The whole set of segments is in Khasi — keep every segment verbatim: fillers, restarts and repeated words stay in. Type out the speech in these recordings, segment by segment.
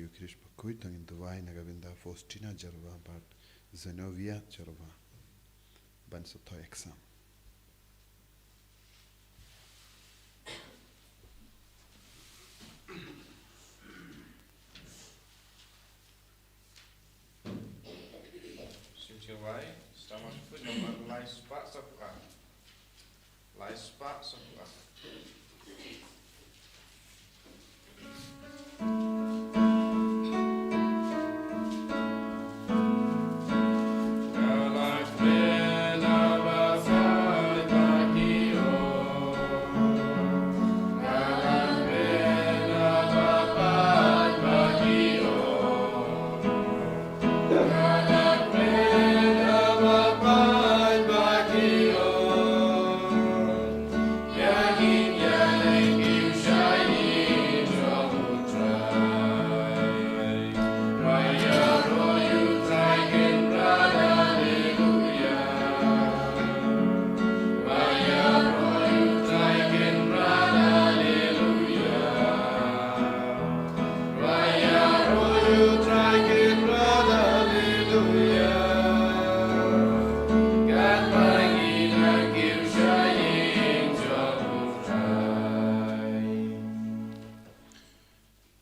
Eucharist bakhuid, to ngin duwai na ka bynta Faustina Jarwa bad Zenovia Jarwa ban sa thoh exam. Sim Jarwa, sdang ban put nombar lai spah saw phew ar. Lai spah saw phew ar.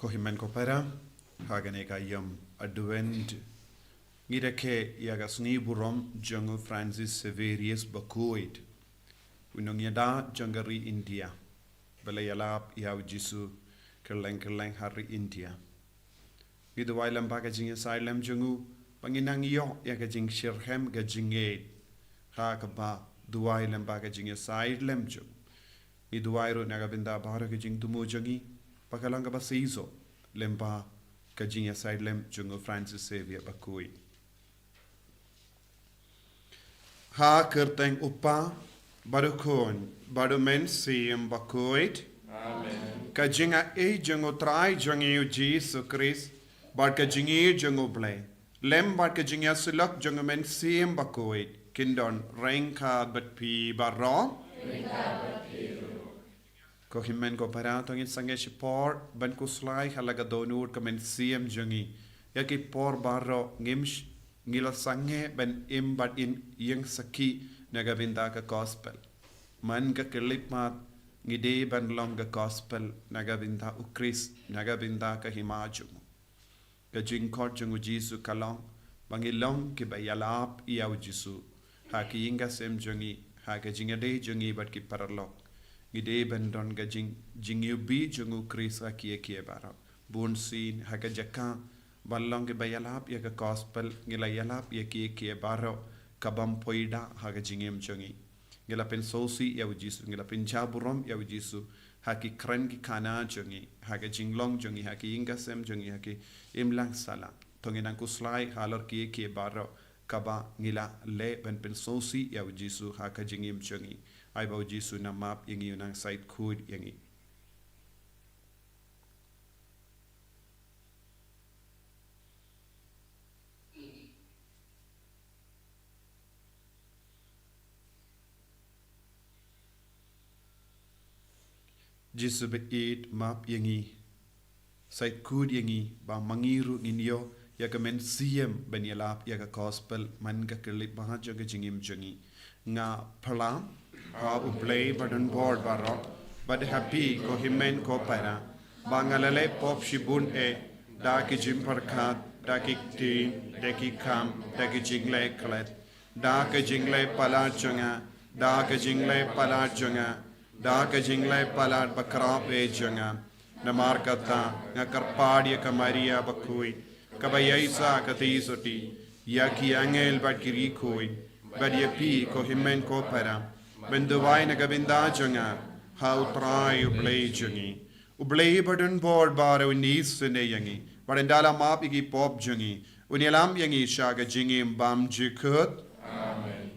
Ko hynmen ko para, ha kane ka ïom Advent, ngi rakhe ïa ka sngi burom jong u Francis Xaverius bakhuid, u nongïada jong ka ri India, ba la ïalap ïa u Jisu kylleng kylleng ha ri India. Ngi duwai lyngba ka jingïasaid lem jong u ba ngin nang ïoh ïa ka jingshitrhem ka jingngeit ha kaba duwai lyngba ka jingïasaid lem jong u. Ngi duwai ruh na ka bynta baroh ka jingthmu jong ngi ba ka long kaba shisha lyngba ka jingïasaid lem jong u Francis Xavier bakhuid. Ha ka kyrteng u Kpa bad u Khun bad u Mynsiem bakhuid. Amen. Ka jingaiei jong u Trai jong ngi u Jisu Khrist bad ka jingïeit jong u Blei lem bad ka jingïasyllok jong u Mynsiem bakhuid kin don ryngkat bad phi baroh. Ko hynmen ko para, to ngin sangeh shipor ban khuslai ha la ka dohnud ka mynsiem jong ngi. Ïa ki por baroh ngim sh-, ngi la sangeh ban im bad ïeng sakhi na ka bynta ka gospel. Man ka khyllipmat ngi dei ban long ka gospel na ka bynta u Khrist, na ka bynta ka hima jong u. Ka jingkhot jong u Jisu ka long ba ngi long kiba ïalap ïa u Jisu ha ki ïing ki sem jong ngi, ha ka jingïadei jong ngi bad ki paralok. Ngi dei ban don ka jing, jingïohi jong u Khrist ha kiei kiei baroh. Bun sien ha ka jaka ban long kiba ïalap ïa ka gospel, ngi la ïalap ïa kiei kiei baroh ka bym poi da ha ka jingim jong ngi. Ngi la pynsngewsih ïa u Jisu, ngi la pynjaburom ïa u Jisu ha ki kren ki khana jong ngi, ha ka jinglong jong ngi, ha ki ïing ki sem jong ngi, ha ki imlang sahlang. To ngin nang khuslai halor kiei kiei baroh kaba ngi la leh ban pynsngewsih ïa u Jisu ha ka jingim jong ngi. Ai ba u Jisu un nang map ïa ngi, un nang shait khuid ïa ngi. Jisu baieit, map ïa ngi. Shait khuid ïa ngi ba ma ngi ruh ngin ïoh ïa ka mynsiem ban ïalap ïa ka gospel man ka khyllipmat jong ka jingim jong ngi. Nga pyrshang ha U Blei badonbor baroh, bad ha phi ko hynmen ko para, ba nga la leh pop shibun eh, da ki jingpyrkhat, da ki ktien, da ki kam, da ki jingleh klet, da ka jingleh palat jong nga, da ka jingleh palat jong nga, da ka jingleh palat bakhraw eh jong nga. Namar kata nga kyrpad ïa ka Maria bakhuid, kaba ïaishah ka theisotti, ïa ki angel bad ki riewkhuid, bad ïa phi ko hynmen ko para, ban duwai na ka bynta jong nga ha U Trai U Blei jong ngi. U Blei badonbor baroh un isynei ïa ngi, bad un da la map ïa ki pop jong ngi, un ïalam ïa ngi sha ka jingim bymjukut. Amen.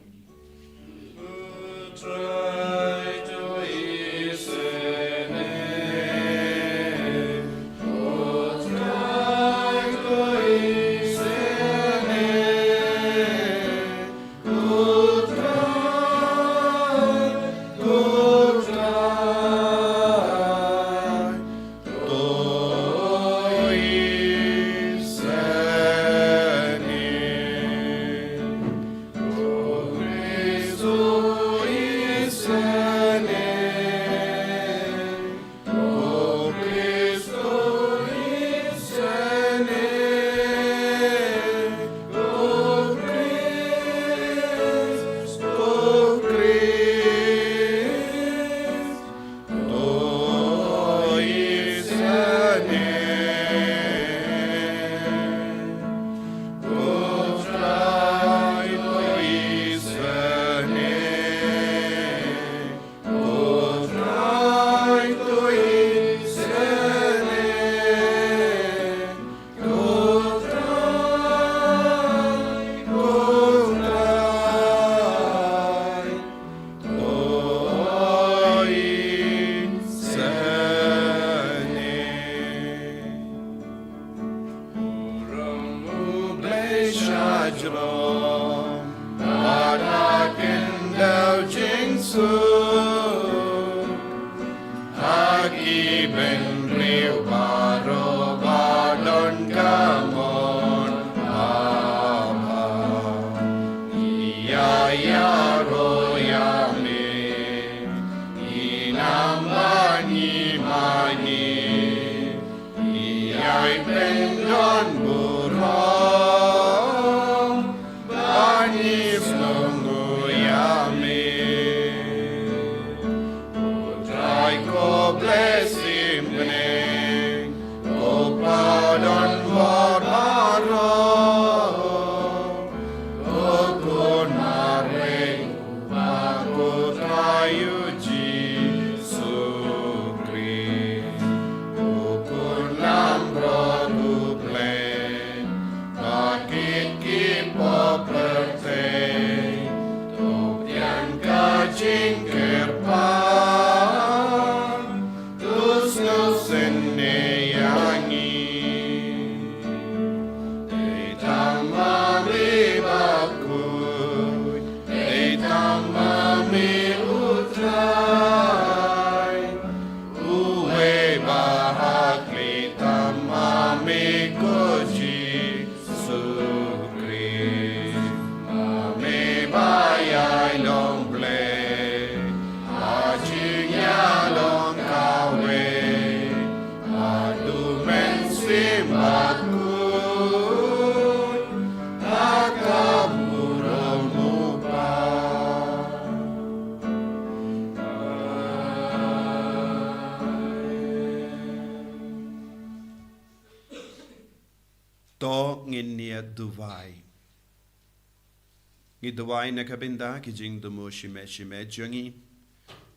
Namar ngi ma ngi, ngi ai pyndon burom, ba ngi sngewnguh ïa me. Ko Trai ko Blei symbai, ko Pa don bor baroh, ko Khun marwei Uba, ko Trai u Jisu Khrist, u Khun langbrot u Blei, ba kit ki pop pyrthei, to pdiang ka jingkyrpad, to sngewsynei ïa ngi. Dei tang ma me bakhuid, dei tang ma me u Trai, uwei ba ha khlieh, tang ma me ko Jisu Khrist, ma me ba ïai long Blei ha jingïalong kawei, ha U Mynsiem Bakhuid, ha ka burom U Kpa. To ngin ïa duwai. Ngi duwai na ka bynta ki jingthmu shimet shimet jong ngi,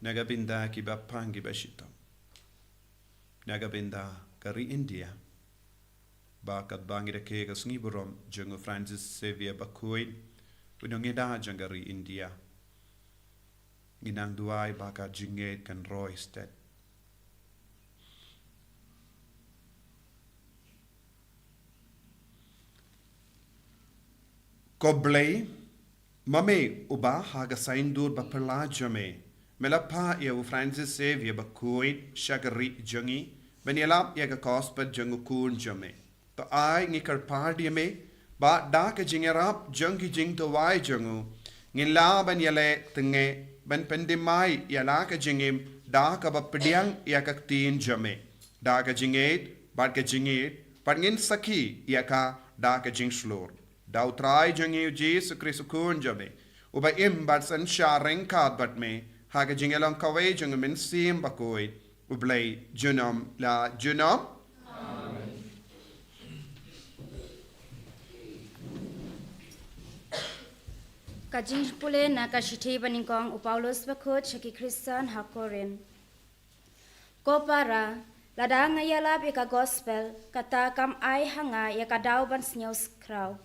na ka bynta ki bapang ki bashitom, na ka bynta ka ri India, ba katba ngi rakhe ka sngi burom jong u Francis Xavier Bakhuid, u nongïada jong ka ri India. Ngi nang duwai ba ka jingngeit kan roi stet. Ko Blei, ma me uba ha ka saiñdur baphylla jong me, me la phah ïa u Francis Xavier Bakhuid sha ka ri jong ngi, ban ïalap ïa ka gospel jong u Khun jong me. To ai ngi kyrpad ïa me, ba da ka jingïarap jong ki jingduwai jong u, ngin lah ban ïaleh tynge, ban pyndem mai ïa la ka jingim, da kaba pdiang ïa ka ktien jong me, da ka jingngeit bad ka jingïeit, bad ngin sakhi ïa ka da ka jingshlur. Da u Trai jong ngi u Jisu Khrist u Khun jong me, uba im bad synshar ryngkat bad me ha ka jingïalong kawei jong u Mynsiem Bakhuid, U Blei junom la junom. Ka jingpule na ka shithi banyngkong u Paulus bakhuid sha ki Khristan ha Korinth. Ko para, lada nga ïalap ïa ka gospel, kata kam ai ha nga ïa ka daw ban sngew khraw.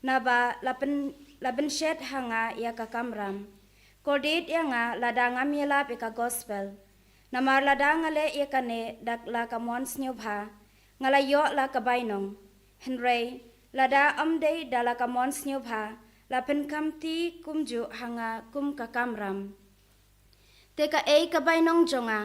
Naba la pyn, la pynshet ha nga ïa ka kamram. Kordit ïa nga lada ngam ïalap ïa ka gospel. Namar lada nga leh ïa kane da la ka mon sngewbha, nga la ïoh la ka bainong. Hynrei lada ym dei da la ka mon sngewbha, la pynkamti kumjuh ha nga kum ka kamram. Te kaei ka bainong jong nga,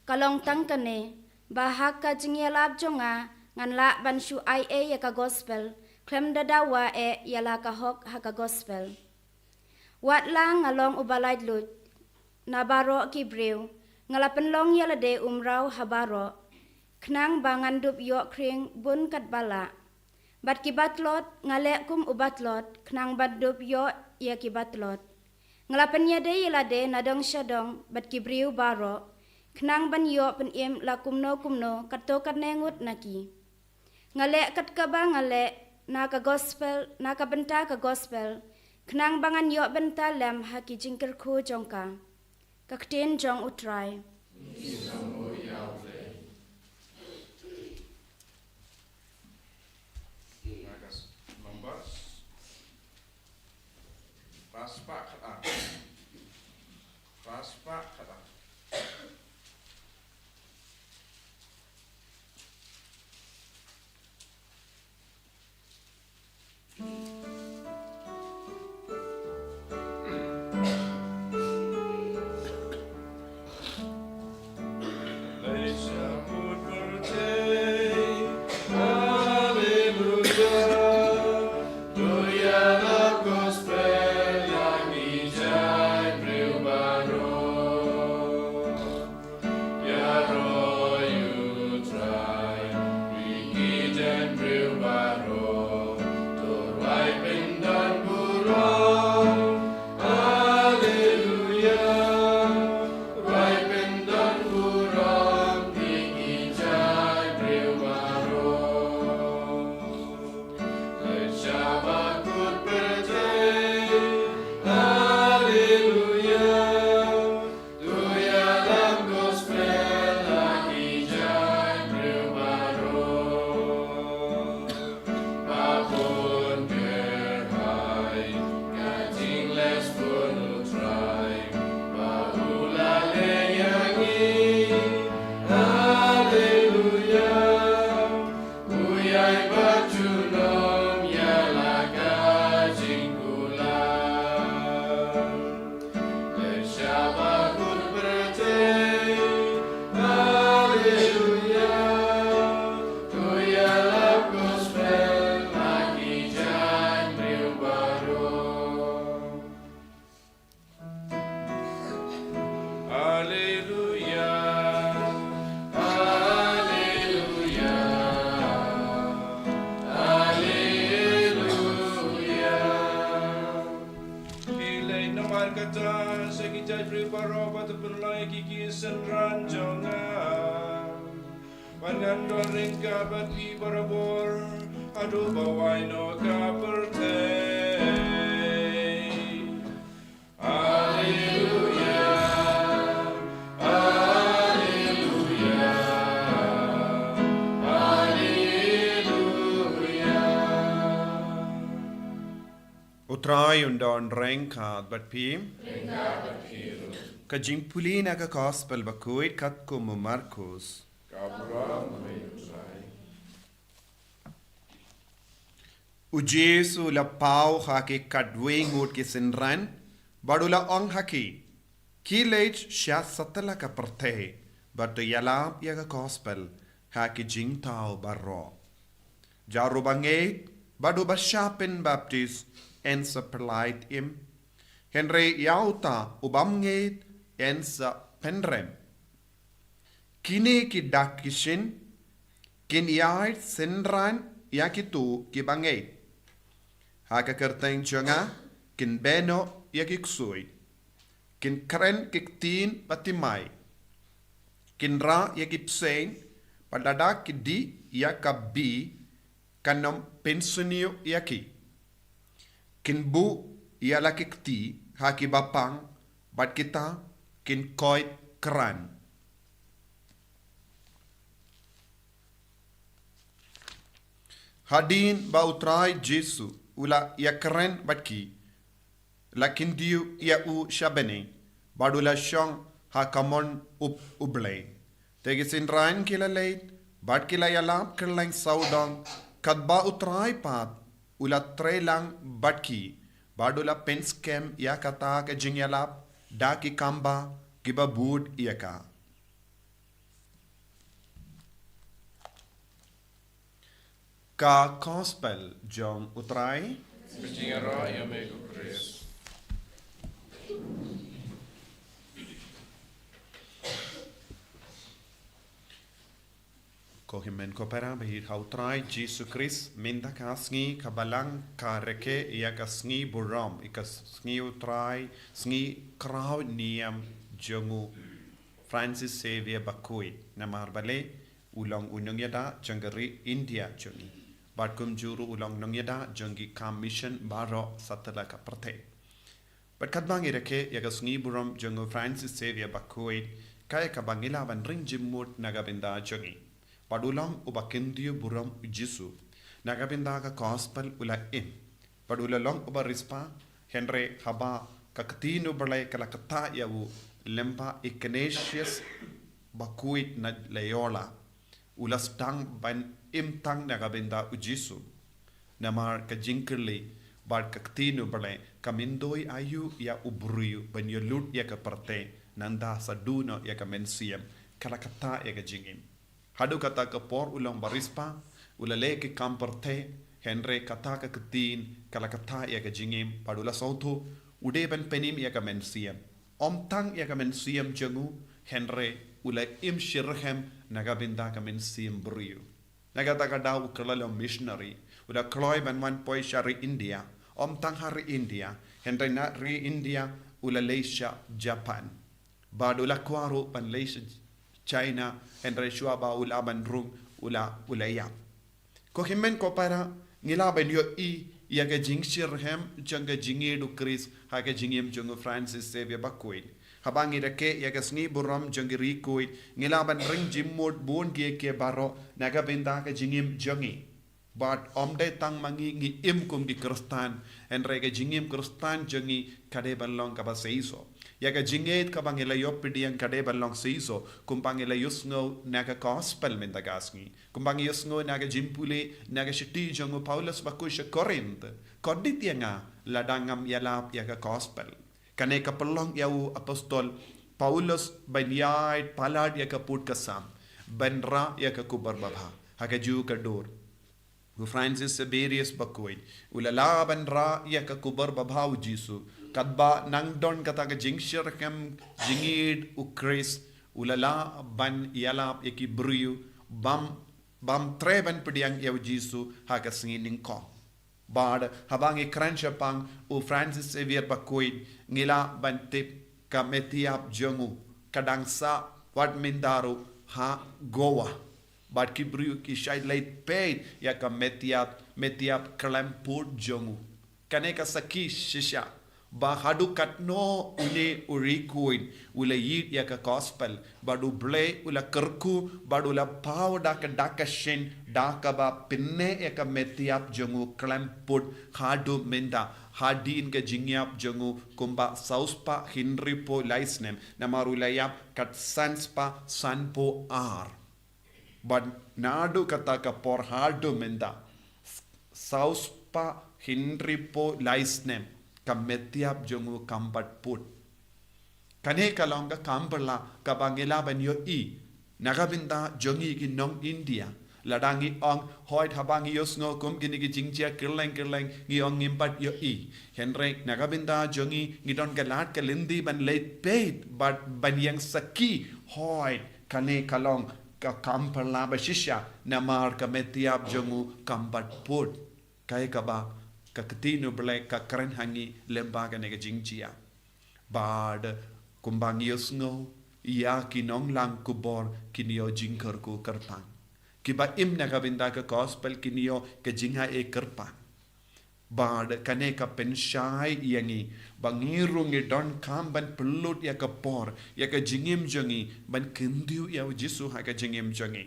ka long tang kane, ba ha ka jingïalap jong nga, ngan lah ban shu ai ei ïa ka gospel, khlem da dawa eh ïa la ka hok ha ka gospel. Wat la nga long uba laitluid na baroh ki briew, nga la pynlong ïa lade u mraw ha baroh, khnang ba ngan dup ïoh khring bun katba lah. Bad ki batlot, nga leh kum u batlot, khnang ban dup ïoh ïa ki batlot. Nga la pynïadei ïa lade na dong sha dong bad ki briew baroh, khnang ban ïoh pynim la kumno kumno katto katne ngut na ki. Nga leh kat kaba nga leh na ka gospel, na ka bynta ka gospel, khnang ba ngan ïoh bynta lem ha ki jingkyrkhu jong ka. Ka ktien jong u Trai. Numbers. Phra spah khatar. Phra spah khatar. Synran jong nga, ban ngan don ryngkat bad phi barabor, haduh ba wai noh ka pyrthei. Haleluya, haleluya, haleluya. U Trai un don ryngkat bad phi. Ka jingpule na ka Gospel bakhuid katkum u Markus. Ka burom ïa u Trai. U Jisu u la paw ha ki katwei ngut ki synran, bad u la ong ha ki, ki leit sha satlak ka pyrthei, bad to ïalap ïa ka Gospel ha ki jingthaw baroh. Ïa uba ngeit bad uba shah pynbaptis yn sa pynlait im, hynrei ïa uta u bym ngeit yn sa pynrem. Kine ki dak ki shin kin ïaid synran ïa kito kiba ngeit. Ha ka kyrteng jong nga kin beh noh ïa ki ksuid, kin kren ki ktien ba thymmai, kin rah ïa ki bseiñ, bad lada ki dih ïa ka bih kan ym pynsniew ïa ki. Kin buh ïa la ki kti ha kiba pang, bad kita kin koit kran. Hadien ba u Trai Jisu u la ïakren bad ki, la kyntiew ïa u sha bneng, bad u la shong ha ka mon u, u Blei. Te ki synran ki la leit bad ki la ïalap kylleng sawdong, katba u Trai pat u la trei lang bad ki, bad u la pynskhem ïa kata ka jingïalap da ki kamba kiba bud ïa ka. Ka Gospel jong u Trai. Ka jingïaroh ïa me ko Khrist. Ko hynmen ko para, ba ïeit ha u Trai Jisu Khrist, mynta ka sngi ka Balang ka rakhe ïa ka sngi burom, ïa ka sngi u Trai, sngi khraw niam jong u Francis Xavier bakhuid, namar balei u long u nongïada jong ka ri India jong ngi. Bad kumjuh ruh u long nongïada jong ki kam mission baroh satlak ka pyrthei. Bad katba ngi rakhe ïa ka sngi burom jong u Francis Xavier bakhuid, kaei kaba ngi lah ban ring jingmut na ka bynta jong ngi. Bad u long uba kyntiew burom u Jisu. Na ka bynta ka Gospel u la im. Bad u la long uba riewspah, hynrei haba ka ktien u Blei ka la ktah ïa u, lem ba Ignatius bakhuid na Loyola u la sdang ban im tang na ka bynta u Jisu. Namar ka jingkylli bad ka ktien u Blei ka myntoi aïu ïa u briew ban ïalut ïa ka pyrthei, nangta sa duh noh ïa ka mynsiem, ka la ktah ïa ka jingim. Haduh kata ka por u long ba riewspah, u la leh ki kam pyrthei, hynrei kata ka ktien ka la ktah ïa ka jingim, bad u la sngewthuh u dei ban pynim ïa ka mynsiem. Ym tang ïa ka mynsiem jong u, hynrei u la im shitrhem na ka bynta ka mynsiem briew. Na kata ka daw u kylla long missionary, u la kloi ban wan poi sha ri India. Ym tang ha ri India, hynrei na ri India u la leit sha Japan. Bad u la kwah ruh ban leit sha China, hynrei shuwa ba u lah ban rung u la, u la ïap. Ko hynmen ko para, ngi lah ban ïohi ïa ka jingshitrhem jong ka jingïeit u Khrist ha ka jingim jong u Francis Xavier bakhuid. Haba ngi rakhe ïa ka sngi burom jong ki riewkhuid, ngi lah ban ring jingmut bun kiei kiei baroh na ka bynta ka jingim jong ngi. Bad ym dei tang ma ngi ngi im kum ki Khristan, hynrei ka jingim Khristan jong ngi ka dei ban long kaba shisha. Ïa ka jingngeit kaba ngi la ïoh pdiang ka dei ban long shisha, kumba ngi la ïohsngew na ka Gospel mynta ka sngi. Kumba ngi ïohsngew na ka jingpule na ka shithi jong u Paulus bakhuid sha Korinth. Kordit ïa nga lada ngam ïalap ïa ka Gospel. Kane ka pynlong ïa u apostol Paulus ban ïaid palat ïa ka pud ka sam, ban rah ïa ka kubur babha ha kajuh ka dur. U Francis Xaverius bakhuid u la lah ban rah ïa ka kubur babha u Jisu, katba nang don kata ka jingshitrhem jingïeit u Khrist, u la lah ban ïalap ïa ki briew bym, bym treh ban pdiang ïa u Jisu ha ka sngi nyngkong. Bad haba ngi kren shaphang u Francis Xavier bakhuid, ngi lah ban tip ka met ïap jong u ka dang sah wat mynta ruh ha Goa. Bad ki briew ki shait leit peit ïa ka met ïap, met ïap khlem pud jong u. Kane ka sakhi shisha ba haduh katno une u Rick Warren u la ïeit ïa ka gospel, bad U Blei u la kyrkhu, bad u la paw da ka dak ka shin, da kaba pynneh ïa ka met ïap jong u khlem pud haduh mynta, hadien ka jingïap jong u kumba saw spah hynriewphew lai snem, namar u la ïap kat san spah sanphew ar. Bad naduh kata ka por haduh mynta, saw spah hynriewphew lai snem, ka met ïap jong u kam pat pud. Kane ka long ka kam phylla kaba ngi lah ban ïohi na ka bynta jong ngi ki nong India. Lada ngi ong, hooid, haba ngi ïohsngew kum kine ki jingjia kylleng kylleng, ngi ong ngim pat ïohi. Hynrei na ka bynta jong ngi, ngi don ka lad ka lynti ban leit peit bad ban ïeng sakhi, hooid, kane ka long ka kam phylla ba shisha, namar ka met ïap jong u kam pat pud. Kaei kaba ka ktien U Blei ka kren ha ngi lyngba kane ka jingjia. Bad kumba ngi ïohsngew, ïa ki nonglang khubor kin ïoh jingkyrkhu kyrpang. Kiba im na ka bynta ka gospel kin ïoh ka jingaiei kyrpang. Bad kane ka pynshai ïa ngi ba ngi ruh ngi donkam ban pynlut ïa ka por, ïa ka jingim jong ngi, ban kyntiew ïa U Jisu ha ka jingim jong ngi.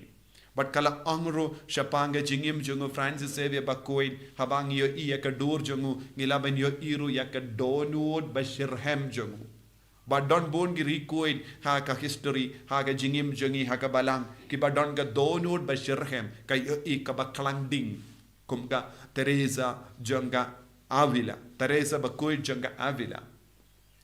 Bad ka la ong ruh shaphang ka jingim jong u Francis Xavier Bakhuid, haba ngi ïohi ïa ka dur jong u, ngi lah ban ïohi ruh ïa ka dohnud ba shitrhem jong u. Ba don bun ki Rick Warren ha ka history, ha ka jingim jong ngi, ha ka balang, kiba don ka dohnud ba shitrhem, ka ïohi kaba khlaiñ ding. Kum ka Teresa jong ka Avila, Teresa Bakhuid jong ka Avila,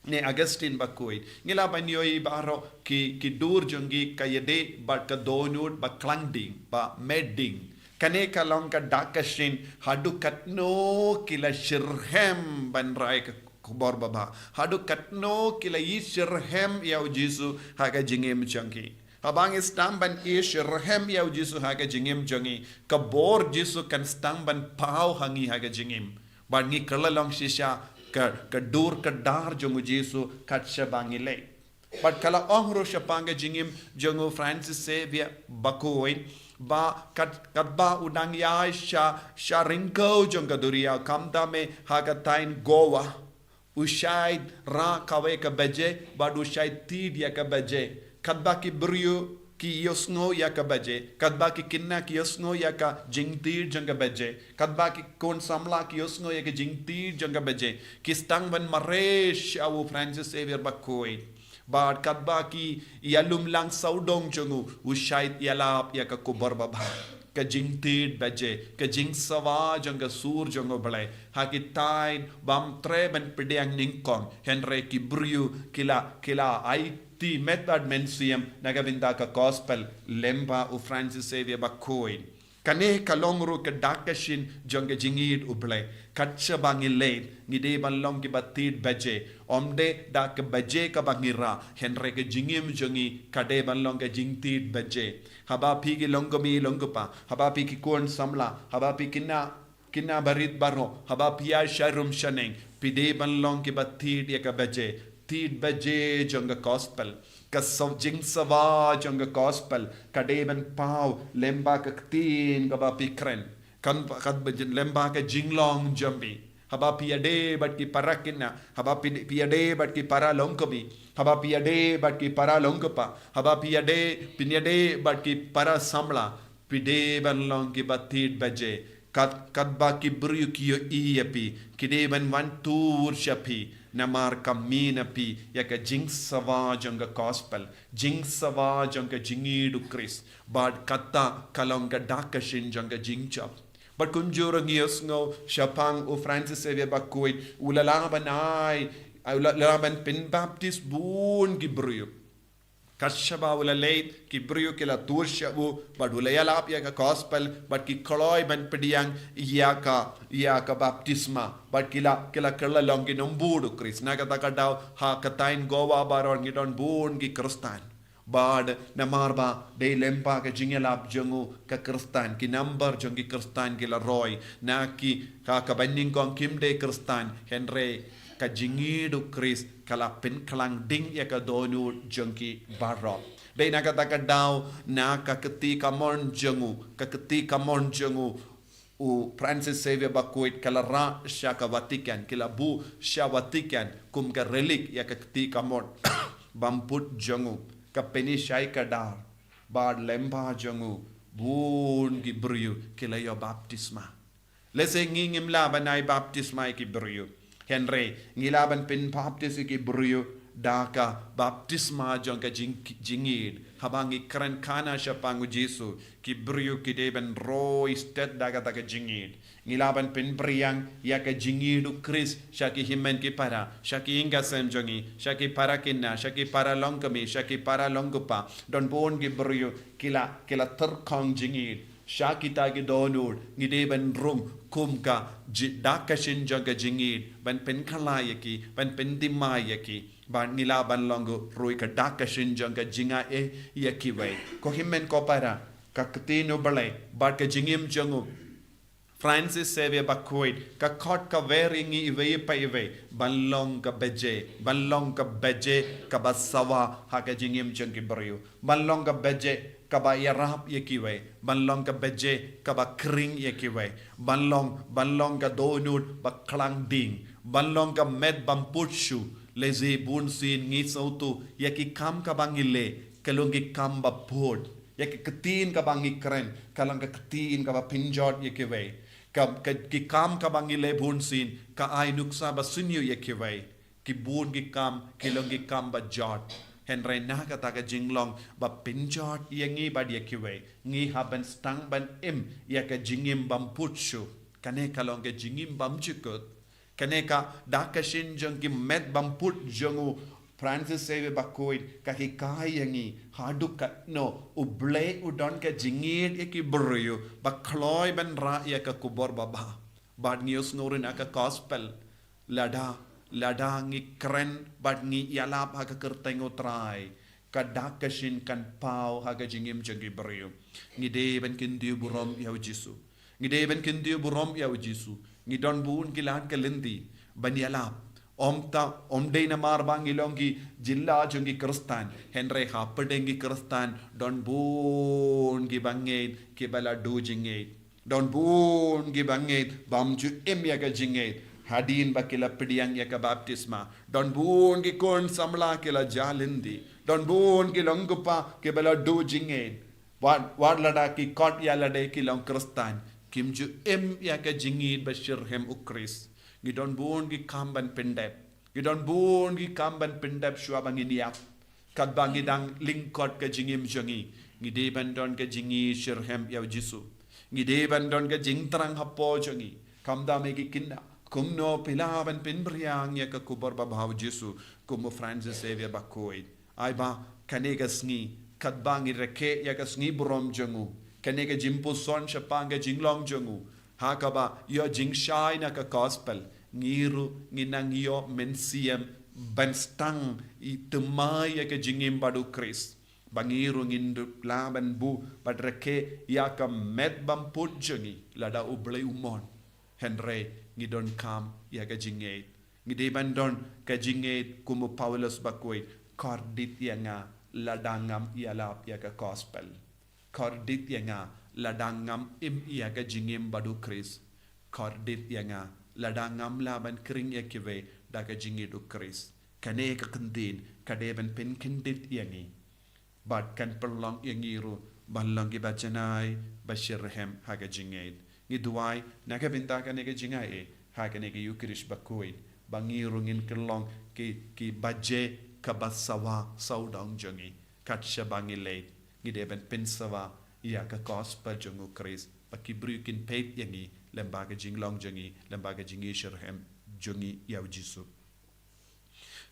ne Augustine Bakhuid. Ngi lah ban ïohi baroh ki, ki dur jong ki ka ïadei bad ka dohnud ba khlaiñ ding, ba met ding. Kane ka long ka dak ka shin haduh katno ki la shitrhem ban rai ka khubor babha. Haduh katno ki la ïeit shitrhem ïa U Jisu ha ka jingim jong ki. Haba ngi sdang ban ïeit shitrhem ïa U Jisu ha ka jingim jong ngi, ka bor Jisu kan sdang ban paw ha ngi ha ka jingim. Bad ngi kylla long shisha ka, ka dur ka dar jong U Jisu kat shaba ngi leit. Bad ka la ong ruh shaphang ka jingim jong u Francis Xavier Bakhuid, ba kat, katba u dang ïaid sha, sha ryngkew jong ka duriaw, khamtam eh ha ka thaiñ Goa, u shait rah kawei ka baje, bad u shait tied ïa ka baje. Katba ki briew ki ïohsngew ïa ka baje, katba ki khynnah ki ïohsngew ïa ka jingtied jong ka baje, katba ki khun samla ki ïohsngew ïa ka jingtied jong ka baje, ki sdang ban mareh sha u Francis Xavier Bakhuid. Bad katba ki ïalum lang sawdong jong u, u shait ïalap ïa ka khubor babha, ka jingtied baje, ka jingsawa jong ka sur jong U Blei ha ki thaiñ bym treh ban pdiang nyngkong. Hynrei ki briew ki la, ki la aiti met bad mynsiem na ka bynta ka gospel lyngba u Francis Xavier Bakhuid. Kane ka long ruh ka dak ka shin jong ka jingïeit U Blei. Kat shaba ngi leit, ngi dei ban long kiba tied baje. Ym dei da ka baje kaba ngi rah, hynrei ka jingim jong ngi ka dei ban long ka jingtied baje. Haba phi ki longkmie longkpa, haba phi ki khun samla, haba phi ki khynnah, khynnah barit baroh, haba phi ïaid sharum shaneng, phi dei ban long kiba tied ïa ka baje. Tied baje jong ka gospel. Ka saw-, jingsawa jong ka gospel ka dei ban paw lyngba ka ktien kaba phi kren. Kan, kan ba jin-, lyngba ka jinglong jong phi. Haba phi ïadei bad ki para khynnah, haba phi, phi ïadei bad ki para longkmie, haba phi ïadei bad ki para longkpa, haba phi ïadei, phin ïadei bad ki para samla, phi dei ban long kiba tied baje. Kat, katba ki briew ki ïohi ïa phi, ki dei ban wan tur sha phi, namar ka mih na phi ïa ka jingsawa jong ka gospel, jingsawa jong ka jingïeit u Khrist. Bad kata ka long ka dak ka shin jong ka jingjop. Bad kumjuh ruh ngi ïohsngew shaphang u Francis Xavier Bakhuid, u la lah ban ai, u la, la lah ban pynbaptis bun ki briew. Kat shaba u la leit, ki briew ki la tur sha u, bad u la ïalap ïa ka gospel, bad ki kloi ban pdiang ïa ka, ïa ka baptisma, bad ki la, ki la kylla long ki nongbud u Khrist. Na kata ka daw, ha ka thaiñ Goa baroh ngi don bun ki Khristan. Bad namar ba dei lyngba ka jingïalap jong u ka Khristan, ki number jong ki Khristan ki la roi, na ki, ka, kaba nyngkong kim dei Khristan, hynrei Ka jingïeit u Khrist ka la pynkhlaiñ ding ïa ka dohnud jong ki baroh. Dei na kata ka daw, na ka kti kamon jong u, ka kti kamon jong u, u Francis Xavier Bakhuid ka la rah sha ka Vatican, ki la buh sha Vatican kum ka relic ïa ka kti kamon bym put jong u, ka pynïasoh ka dar, bad lyngba jong u bun ki briew ki la ïoh baptisma. Lehse ngi ngim lah ban ai baptisma ïa ki briew, hynrei ngi lah ban pynbaptis ïa ki briew da ka baptisma jong ka jing, jingïeit. Haba ngi kren khana shaphang u Jisu, ki briew ki dei ban roi stet da kata ka jingïeit. Ngi lah ban pynphriang ïa ka jingïeit u Khrist sha ki hynmen ki para, sha ki ïing ki sem jong ngi, sha ki para khynnah, sha ki para longkmie, sha ki para longkpa. Don bun ki briew ki la, ki la tyrkhong jingïeit. Sha kita ki dohnud ngi dei ban rung kum ka ji, dak ka shin jong ka jingïeit, ban pynkhlaiñ ïa ki, ban pynthymmai ïa ki. Bad ngi lah ban long ruh ka dak ka shin jong ka jingaiei ïa kiwei. Ko hynmen ko para, ka ktien u Blei bad ka jingim jong u Francis Xavier Bakhuid ka khot ka wer ïa ngi iwei pa iwei ban long ka bajai, ban long ka bajai kaba sawa ha ka jingim jong ki briew, ban long ka bajai kaba ïarap ïa kiwei, ban long ka bajai kaba khring ïa kiwei, ban long, ban long ka dohnud ba khlaiñ ding, ban long ka met bym put shuh. Lehse bunsien ngi sngewthuh ïa ki kam kaba ngi leh ka long ki kam ba put, ïa ka ktien kaba ngi kren ka long ka ktien kaba pynjot ïa kiwei. Ka, ka, ki kam kaba ngi leh bunsien ka ai nuksa ba sniew ïa kiwei. Ki bun ki kam ki long ki kam ba jot. Hynrei na kata ka jinglong ba pynjot ïa ngi bad ïa kiwei, ngi hap ban sdang ban im ïa ka jingim bym put shuh. Kane ka long ka jingim bymjukut. Kane ka dak ka shin jong ki met bym put jong u Francis Xavier Bakhuid ka hikai ïa ngi haduh katno u Blei u don ka jingïeit ïa ki briew ba kloi ban rah ïa ka khubor babha. Bad ngi ïohsngew ruh na ka gospel, lada, lada ngi kren bad ngi ïalap ha ka kyrteng u Trai, ka dak ka shin kan paw ha ka jingim jong ki briew. Ngi dei ban kyntiew burom ïa u Jisu. Ngi dei ban kyntiew burom ïa u Jisu. Ngi don bun ki lad ka lynti ban ïalap. Ym ta, ym dei namar ba ngi long ki jylla jong ki Khristan, hynrei hapdeng ki Khristan don bun ki bangeit kiba la duh jingngeit. Don bun ki bangeit bym ju im ïa ka jingngeit hadien ba ki la pdiang ïa ka baptisma. Don bun ki khun samla ki la jah lynti. Don bun ki longkpa kiba la duh jingngeit. Wat, wat lada ki khot ïa lade ki long Khristan, kim ju im ïa ka jingngeit ba shitrhem u Khrist. Ngi don bun ki kam ban pyndep. Ngi don bun ki kam ban pyndep shuwa ba ngin ïap. Katba ngi dang lyngkot ka jingim jong ngi, ngi dei ban don ka jingngeit shitrhem ïa u Jisu. Ngi dei ban don ka jingthrang hapoh jong ngi. Khamtam ïa ki khynnah, kumno phi lah ban pynphriang ïa ka khubor babha u Jisu kum u Francis Xavier Bakhuid. Ai ba kane ka sngi, katba ngi rakhe ïa ka sngi burom jong u, kane ka jingpuson shaphang ka jinglong jong u, ha kaba ïoh jingshai na ka gospel, ngi ruh ngin nang ïoh mynsiem ban sdang i thymmai ïa ka jingim bad u Khrist. Ba ngi ruh ngin duh lah ban buh bad rakhe ïa ka met bym put jong ngi lada u Blei u mon. Hynrei ngi donkam ïa ka jingngeit. Ngi dei ban don ka jingngeit kum u Paulus Bakhuid, kordit ïa nga lada ngam ïalap ïa ka gospel. Kordit ïa nga lada ngam im ïa ka jingim bad u Khrist. Kordit ïa nga lada ngam lah ban khring ïa kiwei da ka jingngeit u Khrist. Kane ka ktien ka dei ban pynkyndit ïa ngi. Bad kan pynlong ïa ngi ruh ban long kiba janai ba shitrhem ha ka jingngeit. Ngi duwai na ka bynta kane ka jingaiei ha kane ka Eukharist Bakhuid, ba ngi ruh ngin kyllon ki, ki bajai kaba sawa sawdong jong ngi, kat shaba ngi leit, ngi dei ban pynsawa ïa ka gospel jong u Khrist, ba ki briew kin peit ïa ngi lyngba ka jinglong jong ngi, lyngba ka jingngeit shitrhem jong ngi ïa u Jisu.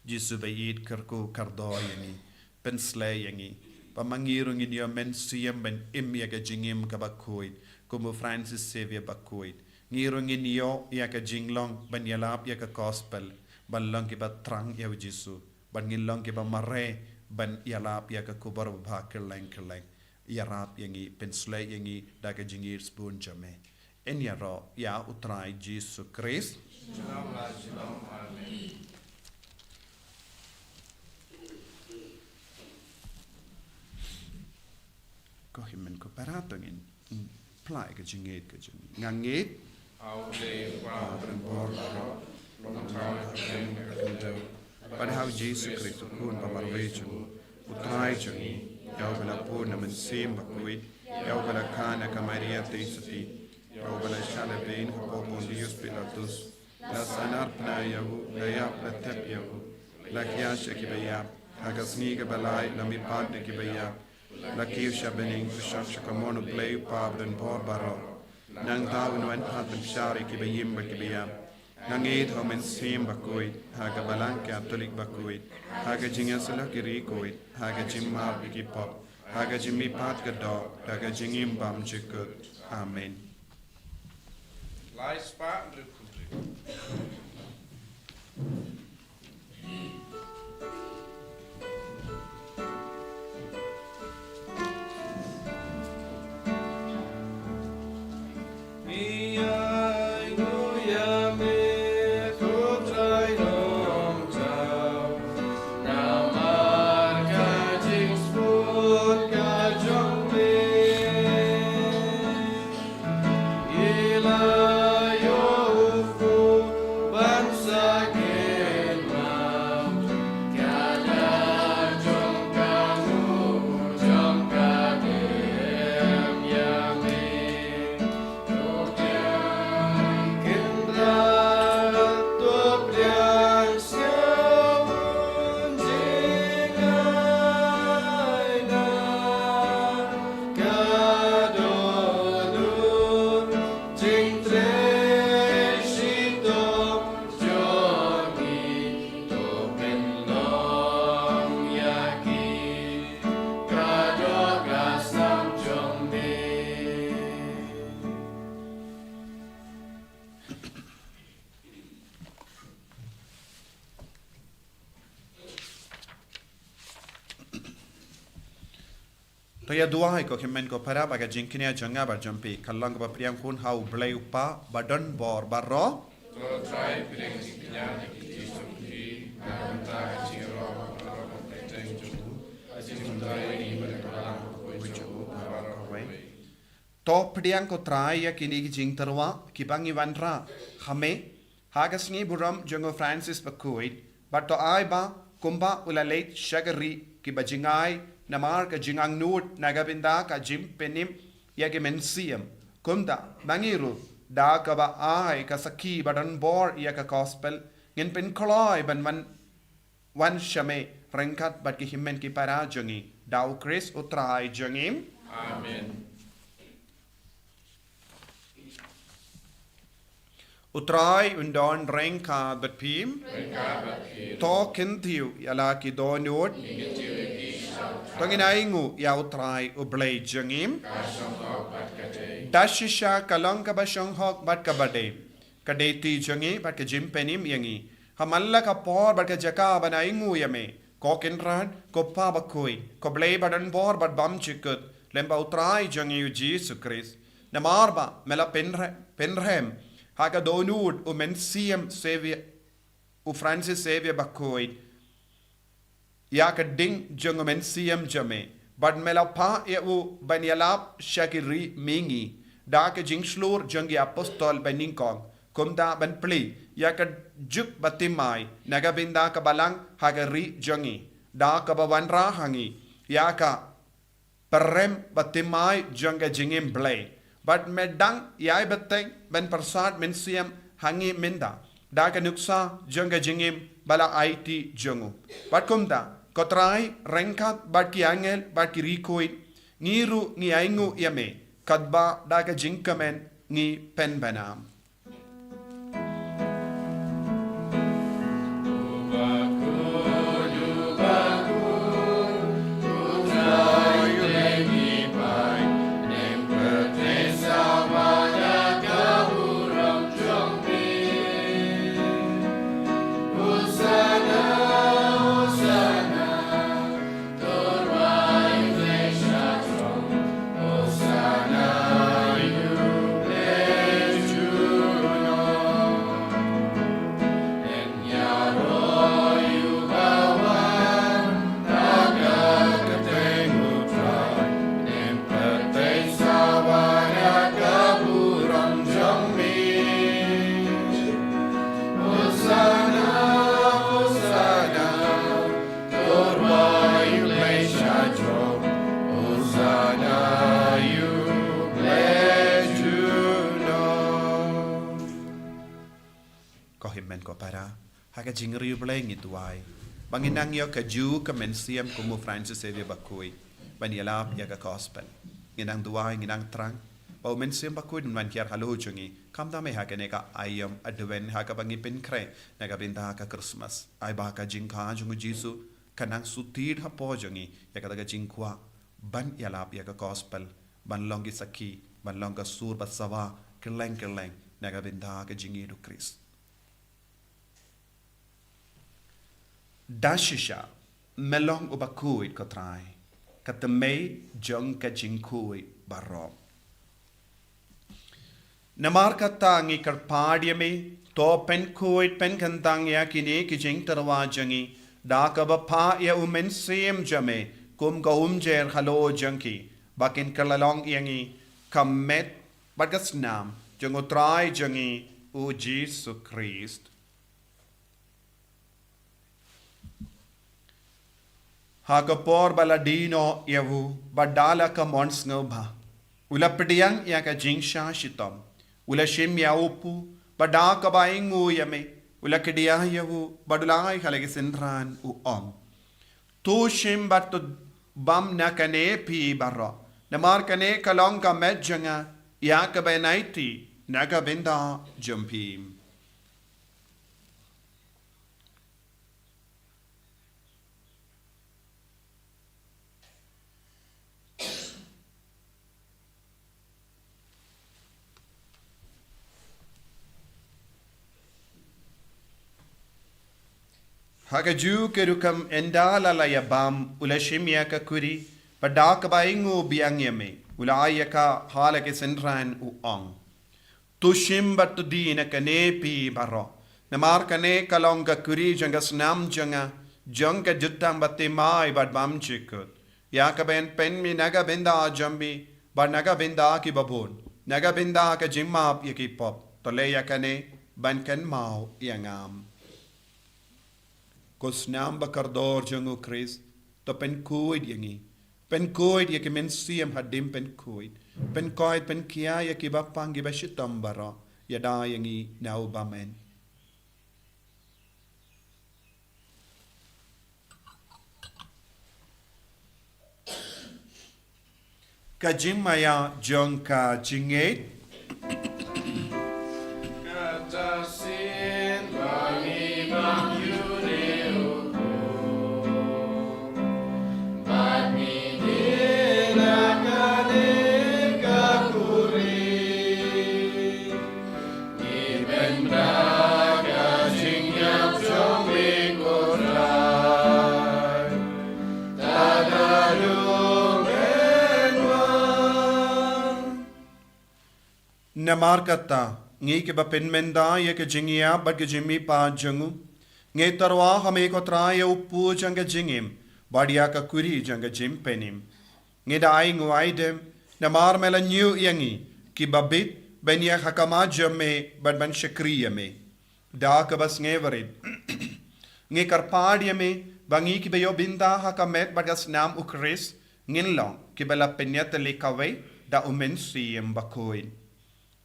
Jisu ba ïeit, kyrkhu kyrdoh ïa ngi, pynsleh ïa ngi, ba ma ngi ruh ngin ïoh mynsiem ban im ïa ka jingim kaba khuid kum u Francis Xavier Bakhuid. Ngi ruh ngin ïoh ïa ka jinglong ban ïalap ïa ka gospel, ban long kiba thrang ïa u Jisu, ban ngin long kiba mareh ban ïalap ïa ka khubor babha kylleng kylleng. Ïarap ïa ngi, pynsleh ïa ngi da ka jingïeit sbun jong me. Yn ïaroh ïa U Trai Jisu Khrist. Ko hynmen ko para, to ngin phla ïa ka jingngeit ka jong ngi. Nga ngeit. Au Blei Kpa ba don bor baroh, long thaw ïa ka bneng bad ka khyndew, bad ha U Jisu Khrist U Khun ba marwei jong U, U Trai jong ngi, ïa uba la bun na Mynsiem Bakhuid, ïa uba la kha na ka Maria Theisotti, ïa uba la shah lehbeiñ hapoh Pontius Pilatus, la sahnarphna ïa u, la ïap, la thep ïa u, la khia sha kiba ïap, ha ka sngi kaba lai la mihpat na kiba ïap, la kiew sha bneng, u shong sha kamon U Blei U Kpa ba don bor baroh. Nangta un wan pat ban bishar ïa kiba im bad kiba ïap. Nga ngeit ha U Mynsiem Bakhuid, ha ka Balang Katholik bakhuid, ha ka jingïasyllok ki riewkhuid, ha ka jingmap ïa ki pop, ha ka jingmihpat ka doh, ha ka jingim bymjukut. Amen. Lai spah hynriew phew hynriew. To ïa duwai ko hynmen ko para, ba ka jingkñia jong nga bad jong phi kan long kaba pdiang khun ha U Blei U Kpa ba don bor baroh. To Trai pdiang jingkñia na ki jong phi na ka bynta ka jingïaroh baroh ka jong u, ka jingmyntoi ïa ngi bad ka balang bakhuid jong u baroh kawei. To pdiang ko Trai ïa kine ki jingtyrwa kiba ngi wanrah ha me ha ka sngi burom jong u Francis Bakhuid, bad to ai ba kumba u la leit sha ka ri kiba jngai namar ka jingangnud na ka bynta ka jingpynim ïa ki mynsiem, kumta ma ngi ruh da kaba ai ka sakhi ba don bor ïa ka gospel ngin pynkloi ban wan wan sha me ryngkat bad ki hynmen ki para jong ngi, da U Khrist U Trai jong ngi. Amen. U Trai un don ryngkat bad phi. Ryngkat bad phi. To kyntiew ïa la ki dohnud. Ngin kyntiew ïa ki sha U Trai. To ngin ainguh ïa U Trai U Blei jong ngi. Ka shong hok bad ka dei. Da shisha ka long kaba shong hok bad kaba dei. Ka dei ti jong ngi bad ka jingpynim ïa ngi ha man la ka por bad ka jaka ban ainguh ïa me, ko Kynrad, ko Pa Bakhuid, ko Blei ba don bor bad bymjukut, lem bad U Trai jong ngi U Jisu Khrist. Namar ba me la pynre-, pynrhem ha ka dohnud u Mynsiem Xavier, u Francis Xavier Bakhuid, ïa ka ding jong u Mynsiem jong me, bad me la phah ïa u ban ïalap sha ki ri mihngi da ka jingshlur jong ki apostol banyngkong, kumta ban plie ïa ka juk bathymmai na ka bynta ka balang ha ka ri jong ngi, da kaba wanrah ha ngi ïa ka pynrem bathymmai jong ka jingim Blei. Bad me dang ïai bteng ban pyrsad mynsiem ha ngi mynta da ka nuksa jong ka jingim ba la aiti jong u. Bad kumta, ko Trai, ryngkat bad ki angel bad ki riewkhuid, ngi ruh ngi ainguh ïa me, katba da ka jingkmen ngi pynbna. Ko para, ha ka jingriewblei ngi duwai ba ngin nang ïoh ka ju ka mynsiem kum u Francis Xavier Bakhuid ban ïalap ïa ka gospel. Ngin nang duwai, ngin nang thrang ba u Mynsiem Bakhuid un wan hiar halor jong ngi, khamtam eh ha kane ka aïom Advent ha kaba ngi pynkhreh na ka bynta ka Christmas. Ai ba ka jingkha jong u Jisu kan nang sutit hapoh jong ngi ïa kata ka jingkwah ban ïalap ïa ka gospel, ban long ki sakhi, ban long ka sur ba sawa kylleng kylleng na ka bynta ka jingïeit u Khrist. Da shisha me long uba khuid, ko Trai, ka tymmen jong ka jingkhuid baroh. Namar kata ngi kyrpad ïa me, to pynkhuid pynkyntang ïa kine ki jingtyrwa jong ngi da kaba phah ïa u Mynsiem jong me kum ka umjer halor jong ki, ba kin kylla long ïa ngi ka met bad ka snam jong u Trai jong ngi u Jisu Khrist. Ha ka por ba la die noh ïa u, bad da la ka mon sngewbha, u la pdiang ïa ka jingshah shitom, u la shim ïa u pu, bad da kaba ainguh ïa me, u la kdiah ïa u, bad u la ai ha la ki synran, u ong: To shim bad to bam na kane phi baroh, namar kane ka long ka met jong nga, ïa kaba yn aiti na ka bynta jong phi. Ha ka ju ka rukom ynda la la ïa bam, u la shim ïa ka kuri, bad da kaba ainguh biang ïa me, u la ai ïa ka ha la ki synran, u ong: To shim bad to die na kane phi baroh, namar kane ka long ka kuri jong ka snam jong nga, jong ka jutang bathymmai bad bymjukut, ïa kaba yn pynmih na ka bynta jong phi bad na ka bynta ki babun, na ka bynta ka jingmap ïa ki pop. To leh ïa kane ban kynmaw ïa nga. Ko snam ba kordor jong u Khrist, to pynkhuid ïa ngi. Pynkhuid ïa ki mynsiem hadien pynkhuid. Pynkhuid pynkhia ïa ki bapang ki bashitom baroh, ïada ïa ngi na u bymman. Ka jingmaïa jong ka jingngeit. Kata sien ba ngi bam ïa une u khuid, bad ngi die na kane ka kuri. Ngi bynta ka jingïap jong me ko Trai, ta ka rung wan. Namar kata, ngi kiba pynmynta ïa ka jingïap bad ka jingmihpat jong u, ngi tyrwa ha me ko Trai ïa u pu jong ka jingim, bad ïa ka kuri jong ka jingpynim. Ngi da ai nguh ai dem, namar me la ñiew ïa ngi kiba bit ban ïaid ha khmat jong me bad ban shakri ïa me. Da kaba sngewrit, ngi kyrpad ïa me ba ngi kiba ïoh bynta ha ka met bad ka snam u Khrist, ngin long kiba la pynïatylli kawei da u Mynsiem Bakhuid.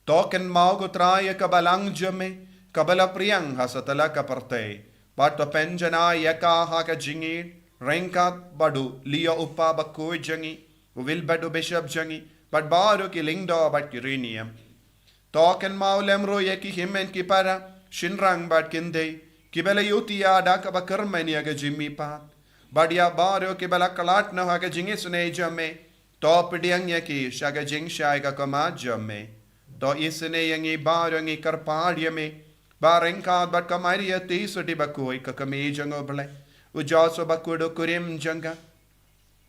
To kynmaw ko Trai ïa ka balang jong me kaba la pdiang ha satlak ka pyrthei, bad to pynjanai ïa ka ha ka jingïeit, ryngkat bad u Leo u pa bakhuid jong ngi, u Wilbert u bishop jong ngi, bad baroh ki lyngdoh bad ki riewniam. To kynmaw lem ruh ïa ki hynmen ki para, shynrang bad khyndai, kiba la ïohi ïa da kaba kyrmen ïa ka jingmihpat, bad ïa baroh kiba la khlad noh ha ka jingisynei jong me. To pdiang ïa ki sha ka jingshai ka khmat jong me. To isynei ïa ngi baroh, ngi kyrpad ïa me, ba ryngkat bad ka Maria Theisotti bakhuid ka kmie jong u Blei, u Joseph bakhuid u kurim jong ka,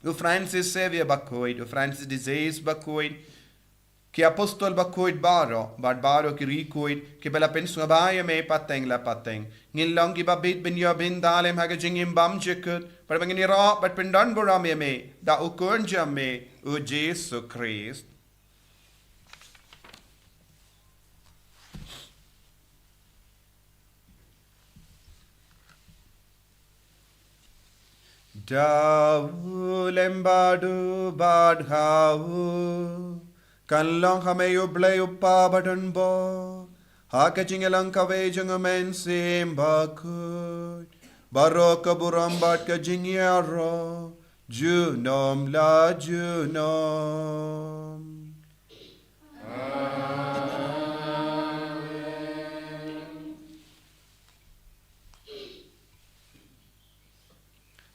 u Francis Xavier bakhuid, u Francis de Sales bakhuid, ki apostol bakhuid baroh, bad baroh ki riewkhuid kiba la pynsngewbha ïa me pateng la pateng, ngin long kiba bit ban ïoh bynta lem ha ka jingim bymjukut, bad ba ngin ïaroh bad pyndonburom ïa me da u Khun jong me, u Jisu Khrist. Da u lem bad u bad ha u, kan long ha me u Blei u Pa badonbor, Ha ka jingïalang kawei jong U Mynsiem Bakhuid, baroh ka burom bad ka jingïaroh, junom la junom.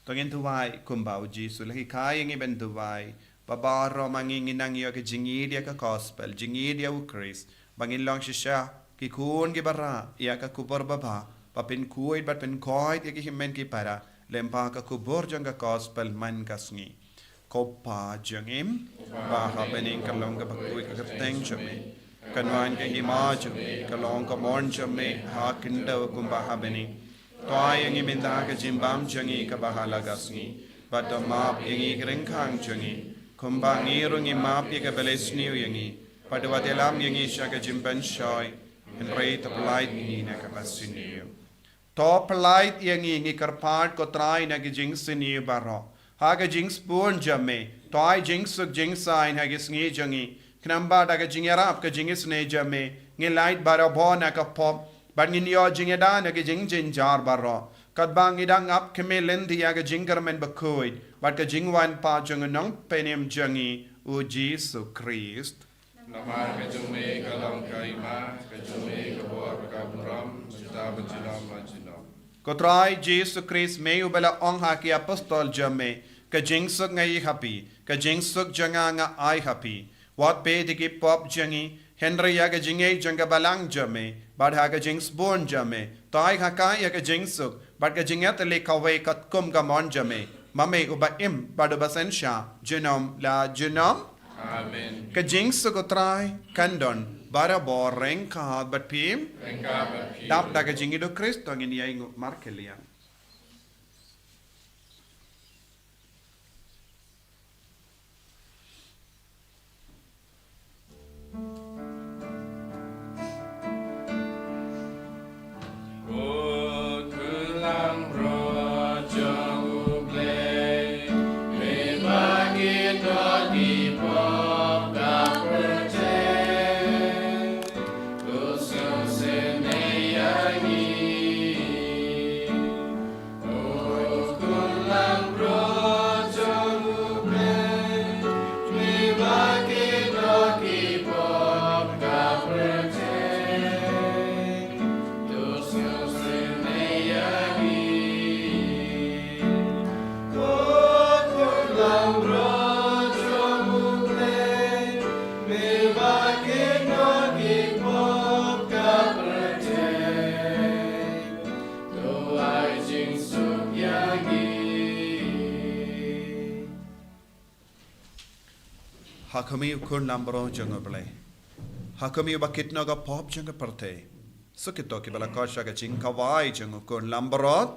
To ngin duwai kumba u Jisu u la hikai ïa ngi ban duwai. Ba baroh ma ngi ngin nang ïoh ka jingïeid ïa ka gospel, jingïeid ïa u Khrist, ba ngin long shisha ki khun kiba rah ïa ka khubor babha, ba pynkhuid bad pynkoit ïa ki hynmen ki para lyngba ka khubor jong ka gospel man ka sngi. Ko Pa jong ngi ba ha bneng, ka long kaba khuid ka kyrteng jong me. Kan wan ka hima jong me, ka long ka mon jong me ha khyndew kumba ha bneng. To ai ïa ngi mynta ka jingbam jong ngi kaba ha la ka sngi. Bad to map ïa ngi ki ryngkang jong ngi, kumba ngi ruh ngi map ïa kiba la isniew ïa ngi. Bad wat ïalam ïa ngi sha ka jingpynshoi, hynrei to pyllait ïa ngi na kaba sniew. To pyllait ïa ngi, ngi kyrpad ko Trai, na ki jingsniew baroh. Ha ka jingsbun jong me, to ai jingsuk jingsaiñ ha ki sngi jong ngi. Khnang ba da ka jingïarap ka jingisynei jong me, ngin lait barabor na ka pop, bad ngin ïoh jingïada na ki jingjynjar baroh. Katba ngi dang ap khmih lynti ïa ka jingkyrmen bakhuid bad ka jingwan pat jong u Nongpynim jong ngi, u Jisu Khrist. Namar ka jong me ka long ka hima, ka jong me ka bor, ka burom, mynta bad junom la junom. Ko Trai Jisu Khrist, me uba la ong ha ki apostol jong me, ka jingsuk nga ai ha phi, ka jingsuk jong nga nga ai ha phi. Wat peit ïa ki pop jong ngi, hynrei ïa ka jingïeit jong ka balang jong me, bad ha ka jingsbun jong me, to ai ha ka ïa ka jingsuk bad ka jingïatylli kawei katkum ka mon jong me, ma me uba im bad uba synshar junom la junom. Amen. Ka jingsuk u Trai kan don barabor ryngkat bad phi. Ryngkat bad phi. Dap da ka jingïeit u Khrist to ngin ïai nguh markylliang. Ko khun langbrot jong U Blei, me ba ki doh ki pop ka pyrthei, to sngewsynei ïa ngi. Ha khmih, u khun langbrot jong U Blei. Ha khmih, uba kit noh ka pop jong ka pyrthei. Suk ïa kito kiba la koit sha ka jingkhawai jong u khun langbrot.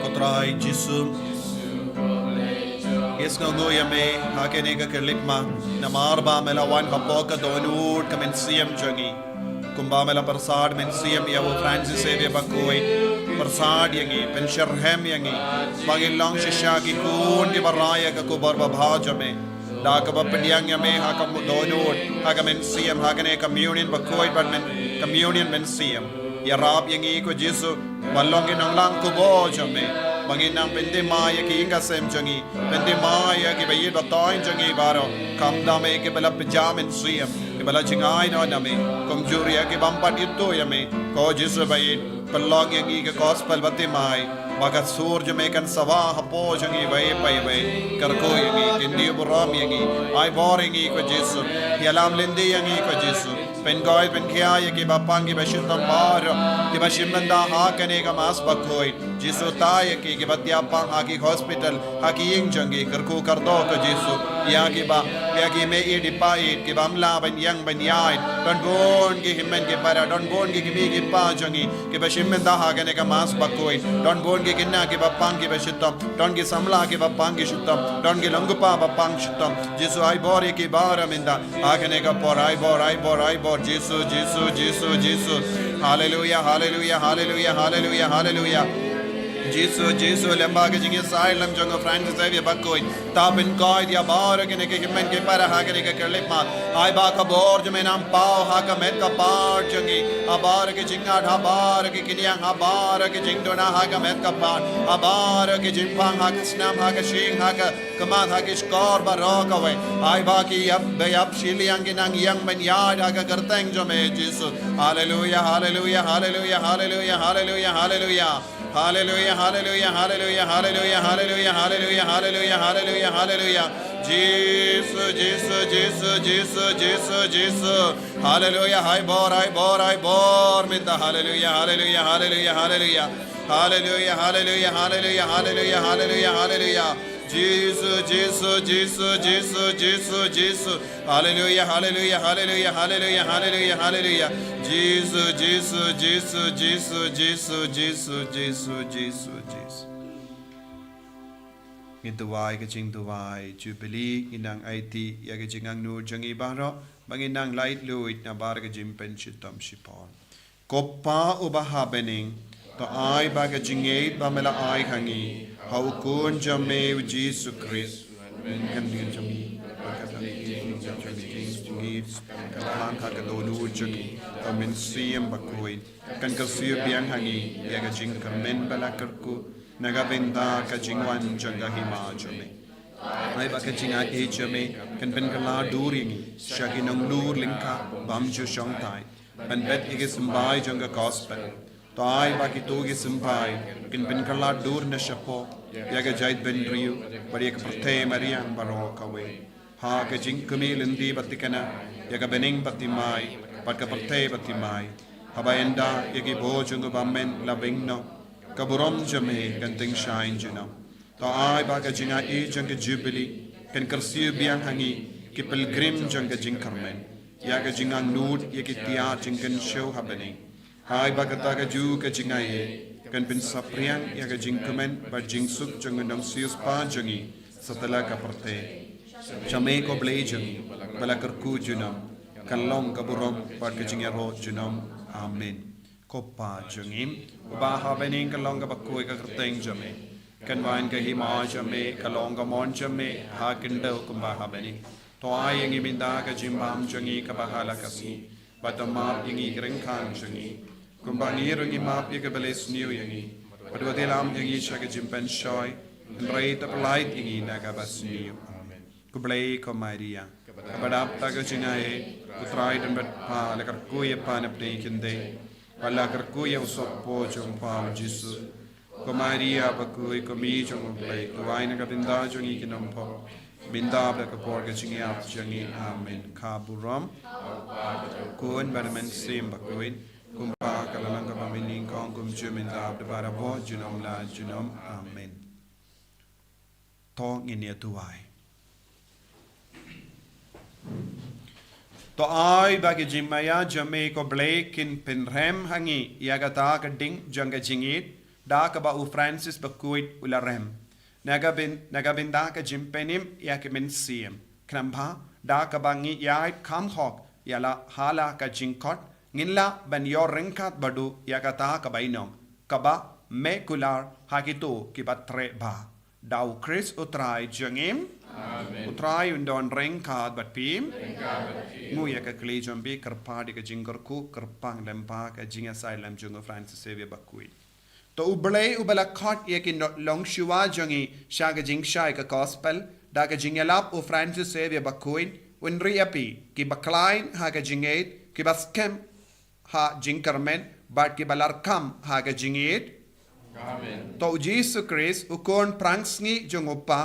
Ko Trai Jisu, ngi sngewnguh ïa me ha kane ka khyllipmat, namar ba me la wan hapoh ka dohnud ka mynsiem jong ngi. Kumba me la pyrsad mynsiem ïa u Francis Xavier Bakhuid, pyrsad ïa ngi, pynsyrhem ïa ngi, ba ngin long shisha ki khun kiba rai ïa ka khubor babha jong me. Da kaba pdiang ïa me ha ka dohnud, ha ka mynsiem, ha kane ka communion bakhuid bad myn, communion mynsiem. Ïarap ïa ngi ko Jisu, ban long ki nonglang khubor jong me, ba ngin nang pynthymmai ïa ki ïing ki sem jong ngi, pynthymmai ïa kiba ïeit ba thoiñ jong ngi baroh, kumba me kiba la pynjah mynsiem, kiba la jngai noh na me, kumjuh ruh ïa ki bym pat ithuh ïa me, ko Jisu ba ïeit. Pynlong ïa ngi ka gospel bathymmai, ba ka sur jong me kan sawa hapoh jong ngi iwei pa iwei. Kyrkhu ïa ngi, kyntiew burom ïa ngi, ai bor ïa ngi ko Jisu. Ïalam lynti ïa ngi ko Jisu. Pynkoit pynkhia ïa kiba pang kiba shitom baroh, kiba shim bynta ha kane ka Mass bakhuid. Jisu, thaw ïa ki, kiba thiah pang ha ki hospital, ha ki ïing jong ki, kyrkhu kyrdoh ko Jisu. Ïa kiba, ïa ki mei ïeit pa ïeit, ki bym lah ban ïeng ban ïaid. Don bun ki hynmen ki para, don bun ki kmie ki kpa jong ngi, kiba shim bynta ha kane ka Mass bakhuid. Don bun ki khynnah kiba pang kiba shitom, don ki samla kiba pang ki shitom, don ki long kpa ba pang shitom. Jisu, ai bor ïa ki baroh mynta ha kane ka por, ai bor, ai bor, ai bor. Jisu, Jisu, Jisu, Jisu. Haleluia, haleluia, haleluia, haleluia, haleluia. Jisu, Jisu, lem bad ka jingïasaid lem jong u Francis Xavier bakhuid. Thaw pynkoit ïa baroh kine ki hynmen ki para ha kane ka khyllipmat. Ai ba ka bor jong me nang paw ha ka met ka phad jong ngi. Ha baroh ki jingngeit, ha baroh ki kyndiang, ha baroh ki jingduna ha ka met ka phad. Ha baroh ki jingpang ha ka snam, ha ka shyieng, ha ka khmat, ha ki shkor baroh kawei. Ai ba ki ïap ba ïap shiliang ki nang ïeng ban ïaid ha ka kyrteng jong me Jisu. Haleluia, haleluia, haleluia, haleluia, haleluia, haleluia. Haleluia, haleluia, haleluia, haleluia, haleluia, haleluia, haleluia, haleluia, haleluia. Jisu, Jisu, Jisu, Jisu, Jisu, Jisu. Haleluia, ai bor, ai bor, ai bor mynta. Haleluia, haleluia, haleluia, haleluia. Haleluia, haleluia, haleluia, haleluia, haleluia, haleluia. Jisu, Jisu, Jisu, Jisu, Jisu, Jisu. Haleluia, haleluia, haleluia, haleluia, haleluia, haleluia. Jisu, Jisu, Jisu, Jisu, Jisu, Jisu, Jisu, Jisu, Jisu. Ngi duwai ka jingduwai Jubilee, ngi nang aiti ïa ka jingangnud jong ngi baroh, ba ngin nang laitluid na bar ka jingpynshitom shipor. Ko Pa uba ha bneng, to ai ba ka jingngeit ba me la ai ha ngi ha u Khun jong me u Jisu Khrist, kan dien jong ngi, ba ka dien jong ngi, jong ngi, jong ngi, Kane ka daw nud jong ngi, ka Mynsiem Bakhuid kan kyrsiew biang ha ngi ïa ka jingkyrmen ba la kyrkhu na ka bynta ka jingwan jong ka Hima jong me. Ai ba ka jingaiei jong me kan pynkylla dur ïa ngi sha ki nongleit lyngkha bym ju shong thait ban bet ïa ki symbai jong ka Gospel. To ai ba kito ki symbai kin pynkylla dur na shapoh ïa ka jaitbynriew bad ïa ka pyrthei mariang baroh kawei. Ha ka jingkmen lynti ba thikna ïa ka bneng ba thymmai bad ka pyrthei ba thymmai. Haba ynda ïa ki bor jong u bymman la beng noh, ka burom jong me kan tyngshaiñ junom. To ai ba ka jingaiei jong ka Jubili kan kyrsiew biang ha ngi ki pilgrim jong ka jingkyrmen ïa ka jingangnud ïa ki tiar jingkynshew ha bneng. Ai ba kata ka juh ka jingaiei kan pynsaphriang ïa ka jingkmen bad jingsuk jong u nongsiewspah jong ngi satlak ka pyrthei. Sha me ko Blei jong ngi ba la kyrkhu junom, kan long ka burom bad ka jingïaroh junom. Amen. Ko Pa jong ngi uba ha bneng, kan long kaba khuid ka kyrteng jong me. Kan wan ka hima jong me, kan long ka mon jong me ha khyndew kumba ha bneng. To ai ïa ngi mynta ka jingbam jong ngi kaba ha la ka sngi. Bad to map ïa ngi ki ryngkang jong ngi kumba ngi ruh ngi map ïa kiba leh sniew ïa ngi. Bad wat ïalam ïa ngi sha ka jingpynshoi, hynrei to pyllait ïa ngi na kaba sniew. Amen. Khublei ko Maria, kaba dap da ka jingaiei, u Trai u don bad pha. La kyrkhu ïa pha na pdeng ki khyndai bad la kyrkhu ïa u sopor jong pha u Jisu. Ko Maria bakhuid, ko Mei jong u Blei, duwai na ka bynta jong ngi ki nongpop, mynta bad ha ka por ka jingïap jong ngi. Amen. Ka burom ha u Khun bad ha u Mynsiem Bakhuid, kumba ka la long, kumba mynnyngkong, kumjuh, mynta bad ha ka por junom la junom. Amen. To ngin ïa duwai. To ai ba ki jingmaïa jong me ko Blei kin pynrem ha ngi ïa kata ka ding jong ka jingïeit, da kaba u Francis bakhuid u la rem. Na ka byn, na ka bynta ka jingpynim ïa ki mynsiem, khnang ba da kaba ngi ïaid kham hok ïa la ha la ka jingkhot, ngin lah ban ïoh ryngkat bad u ïa kata ka bainong kaba me kular ha kito kiba treh bha. Da u Khrist u Trai jong ngi. Amen. U Trai un don ryngkat bad phi. Ryngkat bad phi. Ngu ïa ka kli jong phi, kyrpad ïa ka jingkyrkhu, kyrpang lem bad ka jingïasaid lem jong u Francis Xavier bakhuid. To u Blei uba la khot ïa ki no-, longshuwa jong ngi sha ka jingshai ka Gospel da ka jingïalap u Francis Xavier bakhuid, un ri ïa phi kiba khlaiñ ha ka jingïeit, kiba skhem ha jingkyrmen bad kiba larkham ha ka jingïeit. Amen. To u Jisu Khrist u Khun phrangsngi jong u Kpa,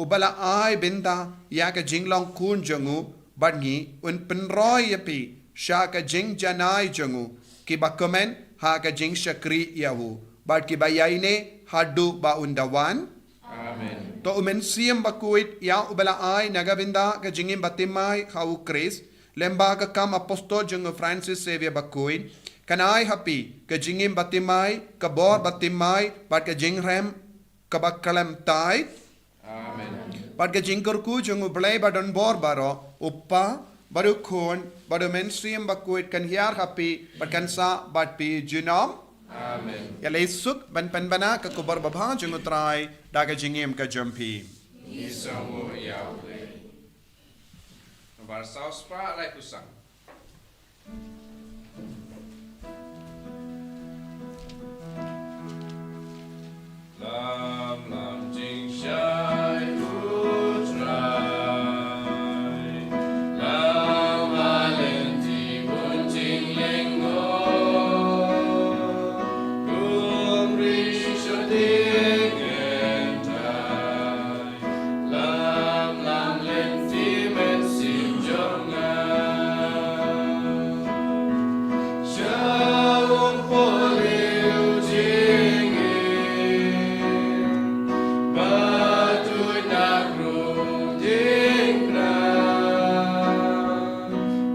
uba la ai bynta ïa ka jinglong khun jong u bad ngi, un pynroi ïa phi sha ka jingjanai jong u, kiba kmen ha ka jingshakri ïa u bad kiba ïaineh haduh ba un da wan. Amen. To u Mynsiem bakhuid ïa uba la ai na ka bynta ka jingim baptisma ha u Khrist, lem bad ka kam apostol jong u Francis Xavier bakhuid, kan ai ha phi ka jingim baptisma, ka bor baptisma bad ka jingrem kaba khlem thait. Amen. Bad ka jingkyrkhu jong u Blei ba don bor baroh, u Kpa bad u Khun bad u Mynsiem bakhuid kan hiar ha phi bad kan sah bad phi junom. Amen. Ïa leit suk ban pynbna ka khubor babha jong u Trai da ka jingim ka jong phi. Ngi sngewbha ïa u Blei. Nambar saw spah lai phew san. Lam lam jingshai u Trai, lam ha lynti bun jinglyngngoh, kum ri sha teng hynrei. Lam lam lynti mynsiem jong nga. Sha u poli u jingim, ba tuid na ruh diengphna.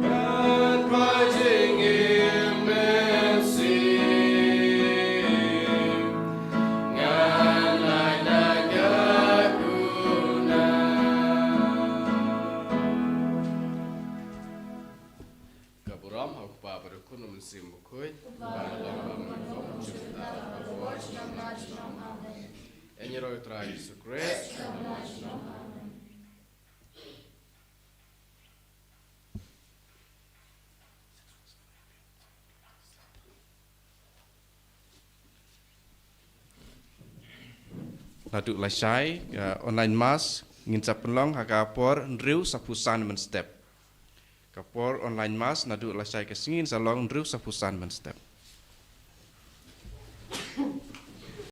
Ban phai jingim mynsiem. Ngan lait na ka kuna. Ka burom ha u Kpa bad u Khun bad u Mynsiem Bakhuid. Ba la long ba mynta, ba la long ba mynta. Ïa ngi ruh u Trai Jisu Khrist. Amen. Naduh lashai, uh, online mass ngin sa pynlong ha ka por hynriew saphew san mynstep. Ka por online mass naduh lashai ka sngi ngin sa long hynriew saphew san mynstep.